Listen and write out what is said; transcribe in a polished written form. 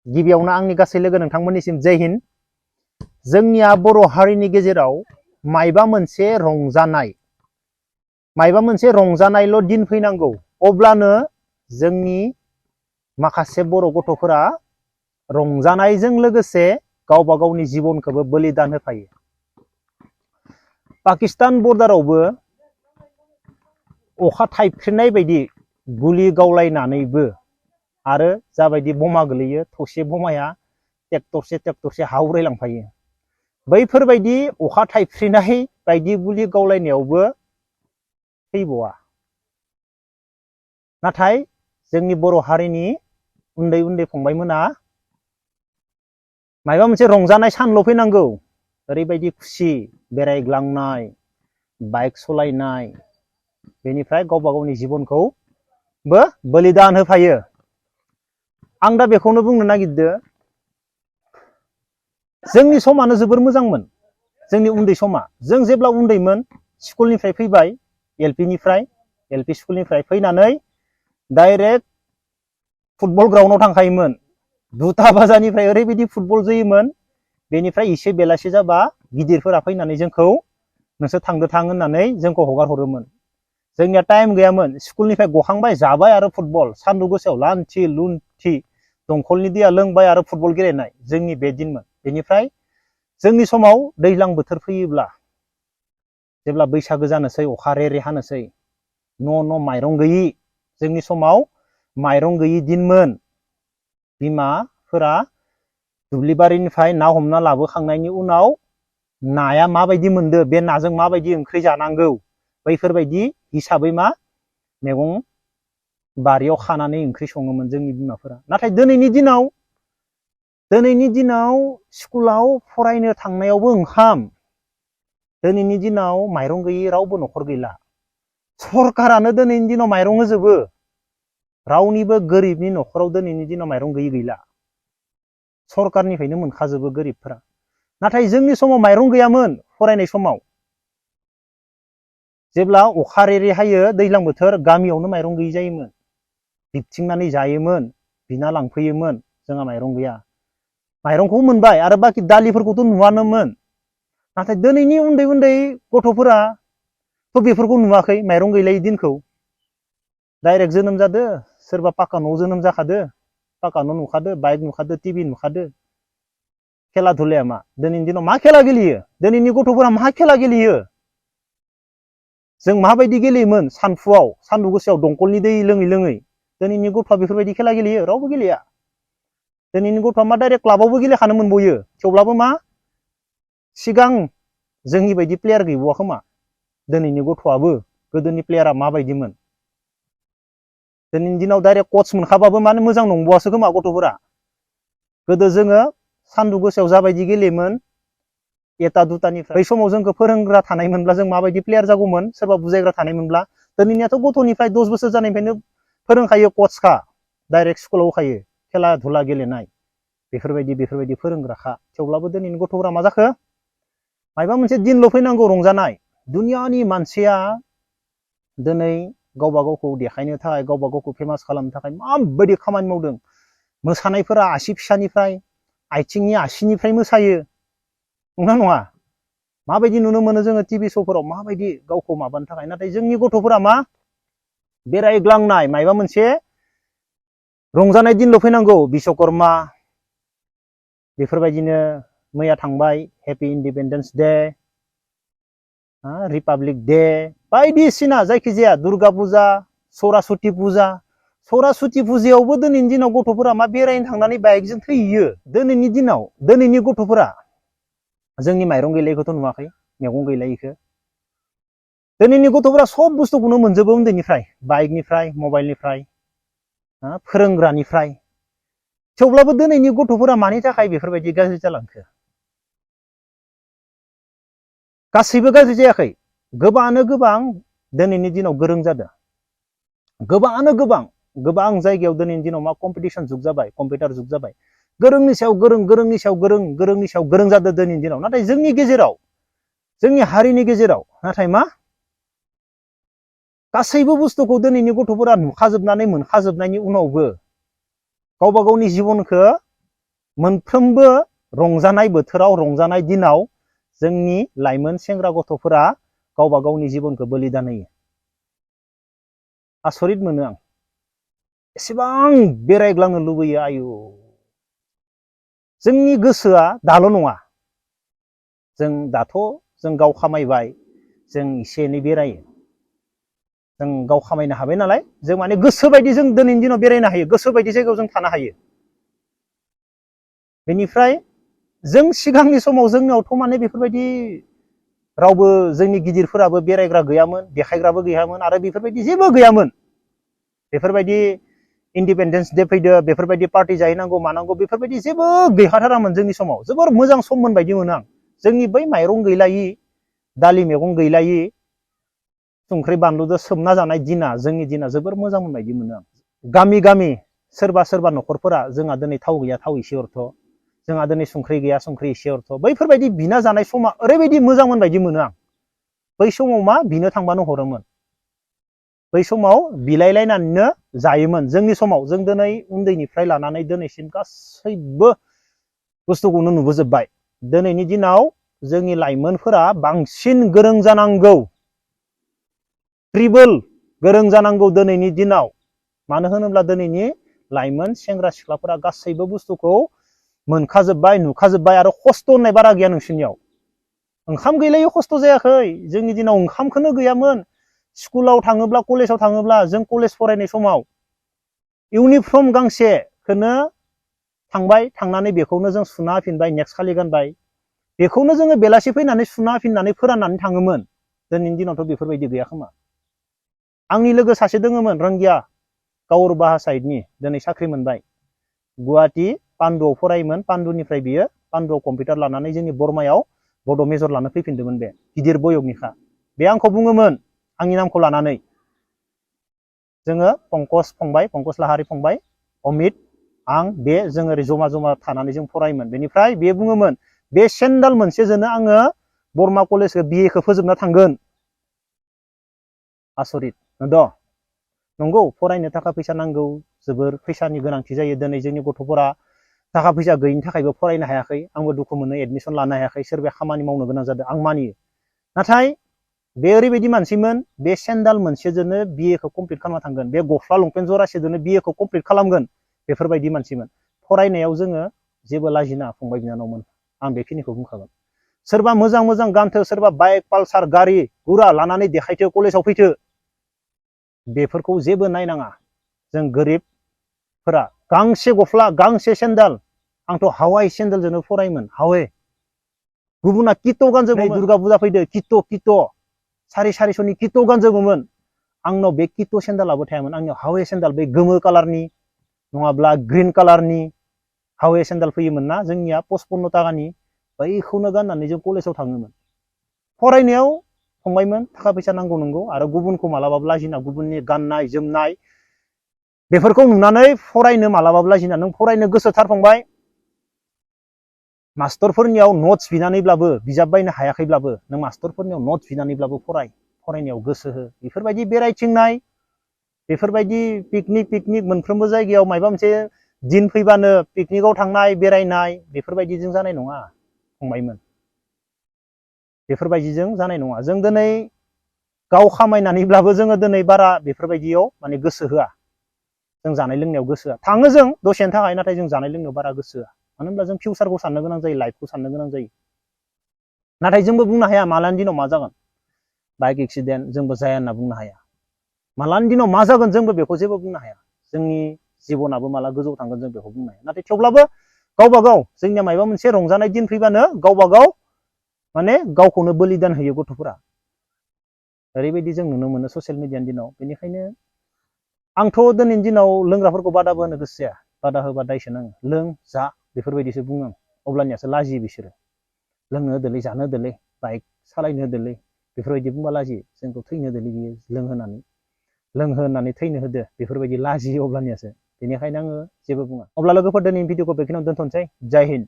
गिबियावनो आंनि गासै लोगो नोंथांमोननिसिम जय हिन्द। जोंनिया बर' हारिनि गेजेराव मायबा मोनसे रंजानायल' दिन फैनांगौ, अब्लानो जोंनि माखासे बर' गथ'फोरा रंजानायजों लोगोसे गावबा गावनि जिबनखौबो बलिदान होफायो। पाकिस्तान बर्डारावबो अखा थाइफ्रिनाय बायदि गुलि गावलायनानैबो आरो जाबायदि बमा गोलैयो थसे बमाया ट्रेक्टरसे हावरायलांफायो। बैफोरबायदि अखा थाइफ्रिनाय बायदि गुलि गावलायनायावबो थैबावा। नाथाय जोंनि बर' हारिनि उन्दै उन्दै फंबायमोना माबा मोनसे रंजानाय सानल' फैनांगौ, ओरैबायदि खुसि बेरायग्लांनाय, बाइक सालायनाय, बेनिफ्राय गावबा गावनि जिबनखौबो बलिदान होफायो। आं दा बेखौनो बुंनो नागिरदों, जोंनि समानो जोबोर मोजांमोन। जोंनि उन्दै समा, जों जेब्ला उन्दैमोन स्कुलनिफ्राय फैबाय, एल पि स्कुलनिफ्राय फैनानै डाइरेक्ट फुटबल ग्राउन्डआव थांखायोमोन। 2टा बाजानिफ्राय ओरैबायदि फुटबल जोयोमोन, बेनिफ्राय एसे बेलासि जाबा गिदिरफोरा फैनानै जोंखौ नोंसोर थांदो थां होननानै जोंखौ हगार हरोमोन। जोंनिया टाइम गैयामोन, स्कुलनिफ्राय गखांबाय जाबाय आरो फुटबल, सान्दुं गोसायाव लान्थि लुन्थि दंखलनि दैया लोंबाय आरो फुटबल गेलेनाय, जोंनि बे दिनमोन। बेनिफ्राय जोंनि समाव दैज्लां बोथोर फैयोब्ला, जेब्ला बैसागो जानोसै, अखा रे रे हानोसै, न' माइरं गैयि, जोंनि समाव माइरं गैयि दिनमोन। बिमाफोरा दुब्लिबारिनिफ्राय ना हमना लाबोखांनायनि उनाव नाया माबायदि मोनदो, बे नाजों माबायदि ओंख्रि जानांगौ, बैफोरबायदि हिसाबै मैगं बारियाव खानानै ओंख्रि सङोमोन जोंनि बिमाफोरा। नाथाय दिनैनि दिनाव स्कुलाव फरायनो थांनायावबो ओंखाम, दिनैनि दिनाव माइरं गैयि रावबो न'खर गैला। सरकारानो दिनैनि दिनाव माइरं होजोबो, रावनिबो गोरिबनि न'खराव दिनैनि दिनाव माइरं गैयि गैला, सरकारनिफ्रायनो मोनखाजोबो गोरिबफोरा। नाथाय जोंनि समाव माइरं गैयामोन। फरायनाय समाव जेब्ला अखा रे रे हायो दैज्लां बोथोर, गामियावनो माइरं गैयि जायोमोन, बिबथिंनानै जायोमोन, बिना लांफैयोमोन, जोंहा माइरं गैया। माइरंखौ मोनबाय आरो बाखि दालिफोरखौथ' नुवानोमोन। नाथाय दिनैनि उन्दै उन्दै गथ'फोराथ' बेफोरखौ नुवाखै, माइरं गैलायै दिनखौ। डाइरेक्ट जोनोम जादो, सोरबा पाक्का न'आव जोनोम जाखादो, पाक्का न' नुखादो, बाइक नुखादो, टिभि नुखादो। खेला धुलाया मा? दिनैनि दिनाव मा खेला गेलेयो? दिनैनि गथ'फोरा मा खेला गेलेयो? जों माबायदि गेलेयोमोन सानफुआव, सान्दुं गोसायाव दंखलनि दै लोङै लोङै। दिनैनि गथ'आ बेफोरबायदि खेला गेलेयो? रावबो गेलेया। दिनैनि गथ'आ मा डाइरेक्ट क्लाबावबो गेलेखानो मोनबोयो, थेवब्लाबो मा सिगां जोंनि बायदि प्लेयार गैबावा खोमा। दिनैनि गथ'आबो गोदोनि प्लेयारा माबायदिमोन? दिनैनि दिनाव डाइरेक्ट कच मोनखाबाबो मानो मोजां नंबावासो खोमा गथ'फोरा। गोदो जोङो सान्दुं गोसायाव जाबायदि गेलेयोमोन, 1टा 2टानिफ्राय, बै समाव जोंखौ फोरोंग्रा थानायमोनब्ला जों माबायदि प्लेयार जागौमोन, सोरबा बुजायग्रा थानायमोनब्ला। दिनैनियाथ' गथ'निफ्राय 10 बोसोर जानायनिफ्रायनो फोरोंखायो, कचखा डाइरेक्ट स्कुलाव होखायो, खेला धुला गेलेनाय बेफोरबायदि फोरोंग्राखा। थेवब्लाबो दिनैनि गथ'फोरा मा जाखो? माबा मोनसे दिनल' फैनांगौ रंजानाय। दुनियानि मानसिया दिनै गावबा गावखौ देखायनो थाखाय, गावबा गावखौ फेमास खालामनो थाखाय माबायदि खामानि मावदों। मोसानायफोरा आसि फिसानिफ्राय, आथिंनि आसिनिफ्राय मोसायो, नंना नङा? माबायदि नुनो मोनो जोङो टिभि श'फोराव, माबायदि गावखौ माबानो थाखाय। नाथाय जोंनि गथ'फोरा मा बेरायग्लांनाय, माबा मोनसे रंजानाय दिनल' फैनांगौ। बिश्वकर्मा, बेफोरबायदिनो मैया थांबाय happy independence day, republic day, बायदिसिना जायखिजाया दुर्गा फुजा, सरस्वती फुजायावबो दिनैनि दिनाव गथ'फोरा मा बेरायनो थांनानै बाइकजों थैयो। दिनैनि दिनाव दिनैनि गथ'फोरा जोंनि माइरं गैलायखौथ' नुवाखै, मैगं गैलायिखौ। दिनैनि गथ'फोरा सब बुस्थुखौनो मोनजोबो उन्दैनिफ्राय, बाइकनिफ्राय, मबाइलनिफ्राय, फोरोंग्रानिफ्राय। थेवब्लाबो दिनैनि गथ'फोरा मानि थाखाय बेफोरबायदि गाज्रि जालांखो? गासैबो गाज्रि जायाखै, गोबाङानो गोबां दिनैनि दिनाव गोरों जादों। गोबां जायगायाव दिनैनि दिनाव मा कम्पिटिसन जुग जाबाय, कम्पिउटार जुग जाबाय। गोरोंनि सायाव गोरों जादों दिनैनि दिनाव। नाथाय जोंनि गेजेराव, जोंनि हारिनि गेजेराव नाथाय मा गासैबो बुस्थुखौ दिनैनि गथ'फोरा नुखाजोबनानै मोनखाजोबनायनि उनावबो गावबा गावनि जिबनखौ मोनफ्रोमबो रंजानाय बोथोराव रंजानाय दिनाव जोंनि लाइमोन सेंग्रा गथ'फोरा गावबा गावनि जिबनखौ बलिदान होयो। आसरित मोनो आं एसेबां बेरायग्लांनो लुबैयो आयु। जोंनि गोसोआ दाल' नङा, जों दाथ' जों गाव खामायबाय, जों एसे एनै बेरायो, जों गाव खामायनो हाबाय नालाय जों माने गोसो बायदि जों दिनैनि दिनाव बेरायनो हायो, गोसो बायदि जायगायाव जों थानो हायो। बेनिफ्राय जों सिगांनि समाव जोंनियावथ' माने बेफोरबायदि रावबो जोंनि गिदिरफोराबो बेरायग्रा गैयामोन, देखायग्राबो गैयामोन आरो बेफोरबायदि जेबो गैयामोन। बेफोरबायदि इन्डिपेन्डेन्स डे फैदो, बेफोरबायदि पार्टि जाहैनांगौ मानांगौ बेफोरबायदि जेबो गैखाथारामोन जोंनि समाव। जोबोर मोजां सममोन बायदि मोनो आं। जोंनि बै माइरं गैलायि, दालि मैगं गैलायि, संख्रि बानलुजों सोमना जानाय दिना, जोंनि दिना जोबोर मोजांमोन बायदि मोनो आं। गामि गामि सोरबा सोरबा न'खरफोरा जोंहा दिनै थाव गैया थाव एसे हरथ', जोंहा दिनै संख्रि गैया संख्रि एसे हरथ', बैफोरबायदि बिना जानाय समा ओरैबायदि मोजांमोन बायदि मोनो आं। बै समाव मा बिनो थांबानो हरोमोन, बै समाव बिलायलायनानैनो जायोमोन। जोंनि समाव जों दिनै उन्दैनिफ्राय लानानै दिनैसिम गासैबो बुस्थुखौनो नुबोजोब्बाय। दिनैनि दिनाव जोंनि लाइमोनफोरा बांसिन गोरों जानांगौ, ट्रिबल गोरों जानांगौ दिनैनि दिनाव। मानो होनोब्ला दिनैनि लाइमोन सेंग्रा सिख्लाफोरा गासैबो बुस्थुखौ मोनखाजोब्बाय, नुखाजोब्बाय आरो खस्थ' होननाय बारा गैया नोंसोरनियाव। ओंखाम गैलायै खस्थ' जायाखै, जोंनि दिनाव ओंखामखौनो गैयामोन। स्कुलाव थाङोब्ला, कलेजाव थाङोब्ला, जों कलेज फरायनाय समाव इउनिफर्म गांसेखौनो थांबाय, थांनानै बेखौनो जों सुना होफिनबाय, नेक्स्ट खालि गानबाय, बेखौनो जोङो बेलासि फैनानै सुना होफिननानै फोराननानै थाङोमोन। दिनैनि दिनावथ' बेफोरबायदि गैया खोमा। आंनि लोगो सासे दङमोन रंगिया, गावरबाहा साइडनि, दिनै साख्रि मोनबाय। गुवाहाटि पान्डुआव फरायोमोन, पान्डुनिफ्राय बियो पान्डुआव कम्पिउटार लानानै जोंनि बरमायाव बड' मेजर लानो फैफिनदोंमोन। बे गिदिर बयगनिखा। बे आंखौ बुङोमोन, आंनि नामखौ लानानै, जोङो पंकज फंबाय, पंकज लाहारि फंबाय, अमित, आं, बे जों ओरै जमा जमा थानानै जों फरायोमोन। बेनिफ्राय बे बुङोमोन, बे सेन्डाल मोनसेजोंनो आङो बरमा कलेजखौ बिएखौ फोजोबना थांगोन। आसरित नंगौ, फरायनो थाखा फैसा नांगौ, जोबोर फैसानि गोनांथि जायो। दिनै जोंनि गथ'फोरा थाखा फैसा गैयिनि थाखायबो फरायनो हायाखै। आंबो दुखु मोनो, एडमिसन लानो हायाखै, सोरबाया खामानि मावनो गोनां जादों, आं मानियो। नाथाय बे ओरैबायदि मानसिमोन, बे सेन्डाल मोनसेजोंनो बिएखौ कमप्लिट खालामना थांगोन, बे गस्ला लंपेन्ट जरासेजोंनो बिएखौ कमप्लिट खालामगोन, बेफोरबायदि मानसिमोन। फरायनायाव जोङो जेबो लाजिना फंबाय बिनानावमोन, आं बेखिनिखौ बुंखागोन। सोरबा मोजां मोजां गानथो, सोरबा बाइक पालसार गारि गुरा लानानै देखायथो, कलेजाव फैथो, बेफोरखौ जेबो नायनाङा। जों गोरिबफोरा गांसे गस्ला, गांसे सेन्डाल, आंथ' हावाइ सेन्डेलजोंनो फरायोमोन, हावे। गुबुना किट' गानजोबोमोन। दुर्गा फुजा फैदो, किट' सारिस'नि किट' गानजोबोमोन। आंनाव बे किट' सेन्डालाबो थायामोन, आंनियाव हावे सेन्डाल, बे गोमो कालारनि नङाब्ला ग्रिन कालारनि हावे सेन्डाल फैयोमोन ना जोंनिया 55 थाखानि, बैखौनो गाननानै जों कलेजाव थाङोमोन। फरायनायाव फंबायमोन थाखा फैसा नांगौ नंगौ, आरो गुबुनखौ मालाबाबो लाजिना, गुबुननि गाननाय जोमनाय बेफोरखौ नुनानै फरायनो मालाबाबो लाजिना। नों फरायनो गोसोथार फंबाय, मास्टरफोरनियाव नट्स बिनानैब्लाबो, बिजाब बायनो हायाखैब्लाबो नों मास्टरफोरनियाव नट्स बिनानैब्लाबो फरायनायाव गोसो हो। बेफोरबायदि बेरायथिंनाय, बेफोरबायदि पिकनिक मोनफ्रोमबो जायगायाव माबा मोनसे दिन फैबानो पिकनिकआव थांनाय, बेरायनाय, बेफोरबायदिजों जानाय नङा फंबायमोन, बेफोरबायदिजों जानाय नङा। जों दिनै गाव खामायनानैब्लाबो जोङो दिनै बारा बेफोरबायदियाव माने गोसो होआ। जों जानाय लोंनायाव गोसो होआ। थाङो जों दसेनि थाखाय, नाथाय जों जानाय लोंनायाव बारा गोसो होआ। मानो होनब्ला जों फिउचारखौ साननो गोनां जायो, लाइफखौ साननो गोनां जायो। नाथाय जोंबो बुंनो हाया मालानि दिनाव मा जागोन, बाइक एक्सिडेन्ट जोंबो जाया होनना बुंनो हाया। मालानि दिनाव मा जागोन जोंबो बेखौ जेबो बुंनो हाया। जोंनि जिबनाबो माला गोजौ थांगोन जों बेखौ बुंनो हाया। नाथाय थेवब्लाबो गावबा गाव, जोंनिया माबा मोनसे रंजानाय दिन फैबानो गावबा गाव माने गावखौनो बलिदान होयो गथ'फोरा। ओरैबायदि जों नुनो मोनो ससियेल मिडियानि दिनाव। बेनिखायनो आंथ' दिनैनि दिनाव लोंग्राफोरखौ बादाबो होनो गोसो जाया, बादा होबा दायसो नाङो। लों जा बेफोरबायदिसो बुङो आं, अब्लानियासो लाजियो बिसोरो। लोंनो होदोलै, जानो होदोलै, बाइक सालायनो होदोलै, बेफोरबायदि बुंबा लाजियो। जोंखौ थैनो होदोलै बियो, लोंहोनानै थैनो होदो, बेफोरबायदि लाजियो अब्लानियासो। बेनिखायनो आङो जेबो बुङा। अब्ला लोगोफोर दिनैनि भिडिअखौ बेखिनियावनो दोनथ'नोसै। जय हिन्द।